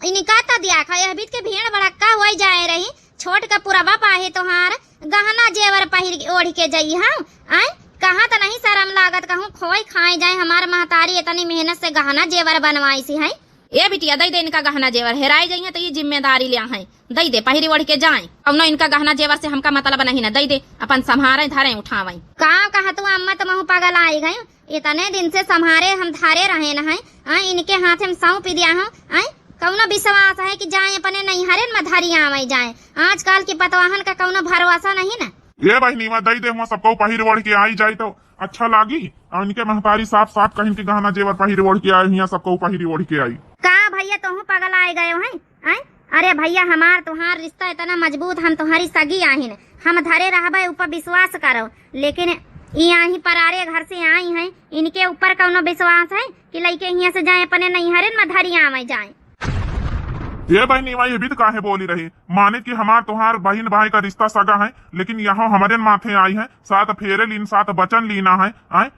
इनका त दिया खा, यह बीत के भीड़ भड़क्का होइ जाए रही। छोट का पुरबा पाहे तोहार गहना जेवर पहिर के ओढ़ के जइहउ। आय, कहाँ त नहीं सरम लागत, कहूँ खोए खाए जाए, हमार महतारी इतनी मेहनत से गहना जेवर बनवाइसी है। ए बिटिया, दइ दे इनका गहना जेवर, हेराइ जइहें त ई जिम्मेदारी ल्या हैं। दइ दे, पहिरि ओढ़ि के जाएँ। कउनो इनका गहना जेवर से हमका मतलब नहीं न, दइ दे, अपन सम्हारें, धरें, उठावें। का कहतू अम्मा, तुमहू पगलाइ गइउ? इतने दिन से सम्हारे हम धरे रहेन हैं, आँय, इनके हाथे हम सौंपि दिया हूँ, आँय, कउनो बिसवास है कि जाएँ अपने नैहरेन मा धरि आवइ जाएँ? आजकल के पतवाहन का कउनो भरोसा नहीं न। ए बहिनी, वा दइ दे, हुआँ सबको पहिरि ओढ़ि के आइ जाइ तउ अच्छा लागी। अउ इनके महतारी साफ साफ कहिन कि गहना जेवर पहिरि ओढ़ि के आइ, हियाँ सबको पहिरि ओढ़ि के आइ। का भइया, तुहूँ पगलाइ गयो हैं? आँय? अरे भइया, हमार तुहार रिस्ता इतना मजबूत, हम तुहरी सगी आहिन, हम धरे रहबइ, ऊपर बिसवास करो। लेकिन ई आहीं परारे घर से आइ हैं, इनके ऊपर कउनो बिसवास है कि लइके हियाँ से जाएँ, अपने नैहरेन मा धरि आवइ जाएँ? ए बहिनी, वा ई बित काहे बोली रही? माने कि हमार तुहार बहिन भाई का रिस्ता सगा है, लेकिन यहौ हमरेन माथे आइ है, सात फेरे लीन, सात बचन लीना है, आँय?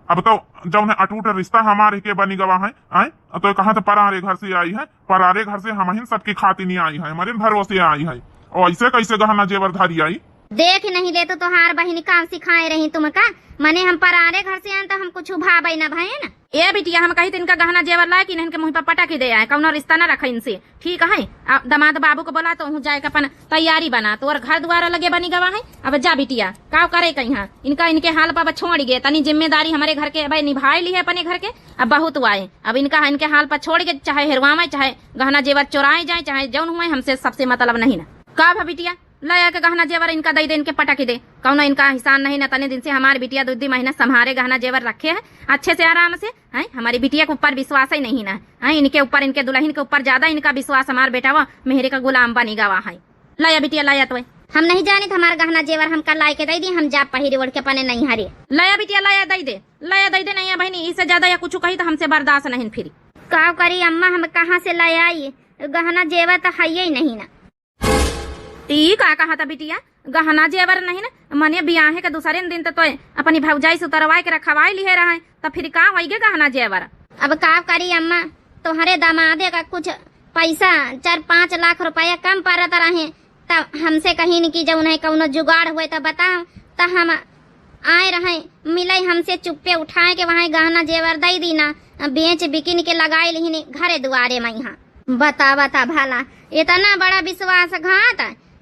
अब तउ जउन है अटूट रिस्ता हमार एके बनि गवा है, आँय? तउ कहाँ त परारे घर से आइ है, परारे घर से हमहिन सबके खातिन आइ है, हमरेन भरोसे आइ है, अउ अइसे कइसे गहना जेवर धरि आई? देख नहीं लेतू तुहार बहिनी का सिखाए रही तुमका, मने हम परारे घर से आएन त हम कुछ भावइ न भएन। ए बिटिया, हम कही त इनका गहना जेवर लाए कि नहीं इनके मुँह पर पटक ही दे आए, कउनो रिस्ता न रखे इनसे, ठीक है? आ, दमाद बाबू को बोला, तोहूँ जाए के अपन तैयारी बना, तोर घर दुआर अलगे बनि गवा है। अब जा बिटिया, का करे कइहाँ, इनका इनके हाल पर अब छोड़ि गे, तनी जिम्मेदारी हमरे घर के अब निभाए ली है अपने घर के, अब बहुत आए, अब इनका इनके हाल पर छोड़ि गे, चाहे हेरवावइ, चाहे गहना जेवर चोराए जाए, चाहे जउन हुए, हमसे सबसे मतलब नहीं न। का भा बिटिया, लइ आके गहना जेवर इनका दइ दे, इनके पटक ही दे। कउनो इनका एहसान नहीं न, तने दिन से हमार बिटिया दुइ दुइ महीना सम्हारे गहना जेवर रखे है अच्छे से आराम से, हैं? हमरी बिटिया के ऊपर बिसवास ही नहीं न, हैं? इनके ऊपर, इनके दुलहिन के ऊपर ज्यादा इनका बिसवास, हमार बेटवा मेहरे का गुलाम बनि गवा है। लइ आ बिटिया, लइ आ तोय। हम नहीं जानित, हमार गहना जेवर हमका लाइके दइ दी, हम जा पहिरि ओढ़ि के अपने नैहरे। लइ आ बिटिया, लइ आ दइ दे, लइ आ दइ दे, नहीं आ बहिनी, इससे ज्यादा या कुछ कही त हमसे बर्दाश्त नहीं फिरी। का करी अम्मा, हम कहाँ से लइ आई? गहना जेवर त हइये ही नहीं न। ई का कहत बिटिया, गहना जेवर नहीं न, मने बियाहे के दूसरे दिन त तोय अपनी भौजाई से उतरवाए के रखवाए लिहे रहे, त फिर का होइगे गहना जेवर? अब का करी अम्मा, तोहरे दमादे का कुछ पैसा, चार पाँच लाख रुपया कम परत रहे, त हमसे कहिन कि जउन है कउनो जुगाड़ हुए त बताओ, त हम आए रहे मिलइ, हमसे चुप्पे उठाए के वहाँ गहना जेवर दइ दीना, बेच बिकिन के लगाए लिहिन घरे दुआरे मा इहाँ। बतावा त भला, इतना बड़ा विश्वासघात,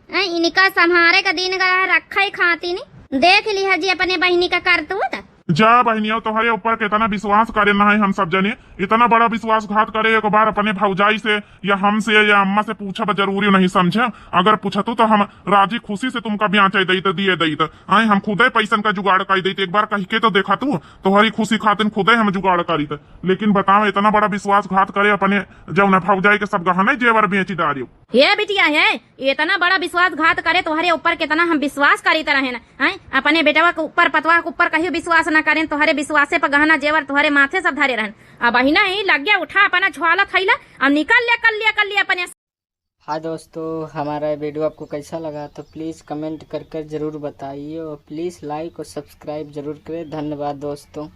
हैं, इनका सम्हारे का दिन गया है, रखे खातिन। देख लिहा जी अपने बहिनी का करतूत। जा बहिनिया, तोहरे ऊपर कितना विश्वास करे ना है हम सब जने, इतना बड़ा विश्वासघात करे एक बार अपने भौजाई से या हमसे या अम्मा से पूछब जरूरी नहीं समझे। अगर पूछतू त हम राजी खुशी से तुमका ब्याचे दइत, दिए दइत। आए हम खुदे पैसन का जुगाड़ कइ दइत, एक बार कहिके त देखा तू, तोहरी खुशी खातिन खुदे हम जुगाड़ करीत। लेकिन बताओ, इतना बड़ा विश्वासघात करे अपने जउन भौजाई के सब गहना जेवर बेची डारियो। हे बिटिया, हे, इतना बड़ा विश्वासघात करे तोहरे ऊपर, कितना हम विश्वास करीत रहेन, हैं? अपने बेटवा के ऊपर, पतवा के ऊपर कहियो विश्वास न करेन, तोहरे विश्वासे पर गहना जेवर तोहरे माथे सब धरे रहेन। अब अहिना ही लग गया, उठा अपना झोला थैला, अब निकल ले, कल ले, कल ले अपने। हाँ दोस्तों, हमारा ये video आपको कैसा लगा तो please comment कर कर ज़रूर बताइए और please like और subscribe ज़रूर करें। धन्यवाद दोस्तों।